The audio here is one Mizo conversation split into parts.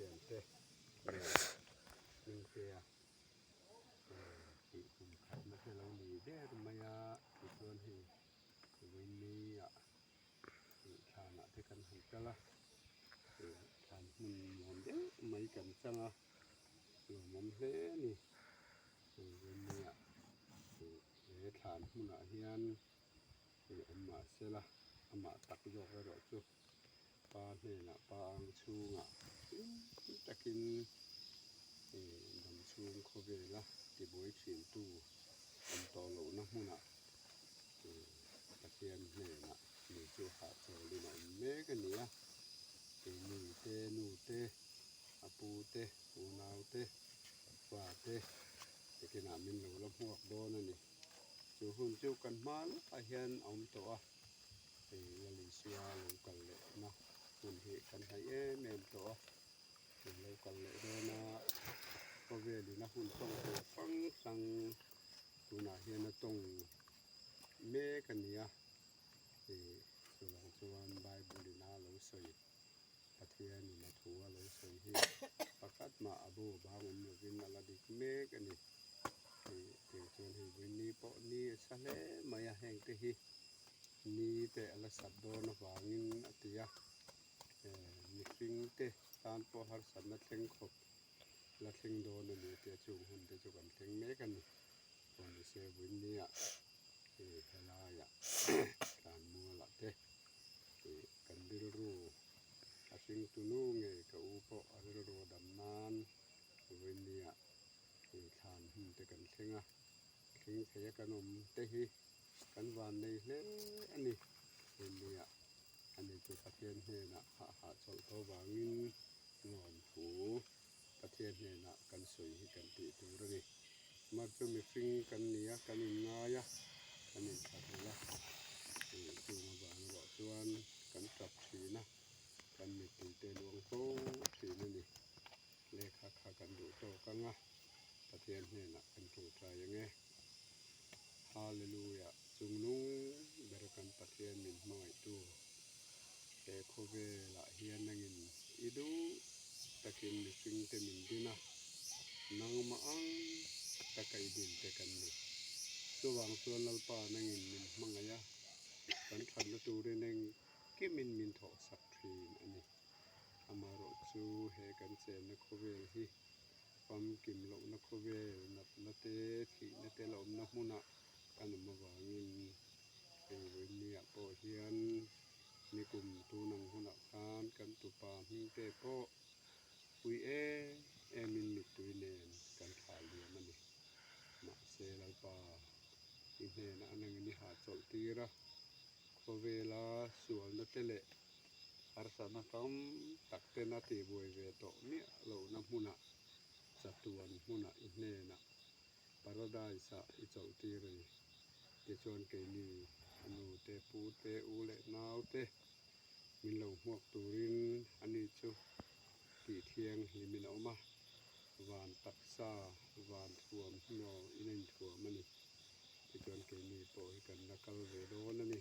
thiante nen Hmingtea tih kum khatna te lo ni der mai a, tichuan hei Vawinia thlanah te kan han kal a, thlan hmun nuam deuh mai kan chang a, lawmawm hle a ni. Vawinia he thlan hmunah hian awm mahsela amah tak zawk erawh chu pa hnenah pa ang chhungah hlim takin dam chhung khawvela tibuai thintu awm tawh lohna hmunah Pathian hnenah mi chu hahchawlin a awm mek a ni a, keini te nu te a pu te unau te fa te tekinah min lo la hmuak dawn a ni. Chu hun chu kan hma lawkah hian a awm tawh a. Hei Lal Isua lo kal lehna hun hi kan hnaih em em tawh a, min lo kal leh dawn a, khawvelin a hun tawng tur hrang hrang tunah hian a tawng mek a ni a, ih chuvang chuan Bible in a lo sawi Pathianin a thu a lo sawi hi pakhat mah a bu bang awm lovin a la dik mek a ni. Ih tiang chuan hei vawi pawh ni a sa hle mai a heng te hi ni te a la sat dawn avangin a ti a eh mihring te tan pawh harsatna thleng khawp la thleng dawn a ni tia chung hun te chu kan thleng mek a ni. Pawh ni se vawi nia ih helaiah tlanmualah te ih kan rilru a hringtu nu nge ka u pawh a rilru a dam nan vawi nia ih thlan hun te kan thleng a thleng thei a kan awm te hi kan van nei hle a ni vawi nia ani chu Pathian hnenah hah hah chawlh tawh vangin nuamthu Pathian hnenah kan sawi hi kan tih tur a ni. Mar chu mihring kan ni a, kan inngai a, kan inthlahlel a, ih chung avang erawh chuan kan tap thin a, kan mittui te luang fo thin a ni. Lehkha kha kan duh tawk ang a, Pathian hnenah kan tawngtai ang e. Hallelujah! Chungnung ber kan Pathian min hmangaihtu he khawvelah hian nangin i duh takin mihringte min din a, nangmah ang taka i din te kan ni. Chuvang chuan Lalpa nangin min hmangaih a, kan thatna turin engkimin min thawhsak thin a ni. Amaherawhchu he kan chenna khawvel hi famkim lohna khawvel natna te, thihna te la awmna hmunah kan awm avangin hei vawinia pawh hian nikum tun ang hunah khan kan tupa hming te pawh pui em emin mittui nen kan thlah liam a ni. Mahse Lalpa i hnenah a nangin i hahchawlh tir a, khawvela sualna te leh harsatna tam tak ten a tihbuai ve tawh miah lohna hmunah, chatuan hmunah i hnenah Paradise-ah i chawlh tir a ni. Tichuan keini a nu te, pu te, u leh nau te min lo hmuak turin ani chu tih thianghlimin a awm a, van taksa, van thuam hnaw in a inthuam a ni. Tichuan keini pawh hi kan la kal ve dawn a ni.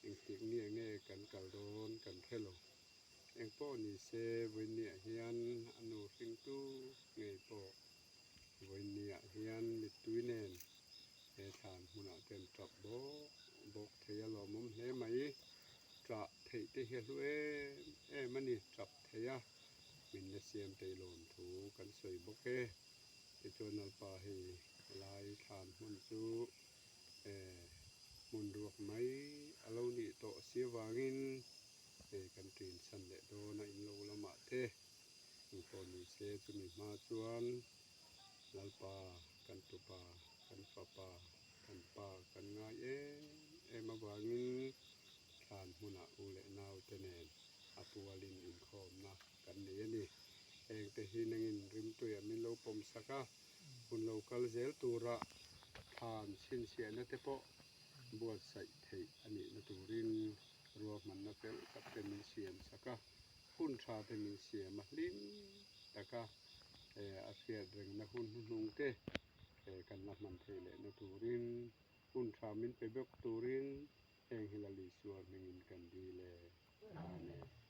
Engtik nge nge kan kal dawn kan hre lo. Engpawh ni se vawiinniah hian a nu hringtu ngei pawh vawiinniah hian mittui nen he thlan hmunah te an tap bawk bawk thei a lawmawm hle mai. Tah theih te hi a hlu em em a ni, tap thei a min la siam thei lawm thu kan sawi bawk e. Tichuan Lalpa hei helai thlan hmun chu eh hmun ruak mai a lo nih tawh si avangin hei kan ṭin chhan leh dawn a in lo lamah te engpawh ni se chumi hma chuan Lalpa kan tupa kan fapa kan pa kan ngai em em avangin thlan hmunah u leh nau te nen a pualin inkhawmna kan nei a ni. Hengte hi nangin rimtuiah min lo pawm sak a, hun lo kal zel tura thlan chhinchhiahna te pawh buatsaih theih a nihna turin ruahmanna fel tak te min siam sak a, hun tha te min siam a hlim tak a, a hriat rengna hun hnuhnung te kan la hman theih lehna turin hun tha min pe bawk turin heng hi Lal Isua hmingin kan dil e. Amen.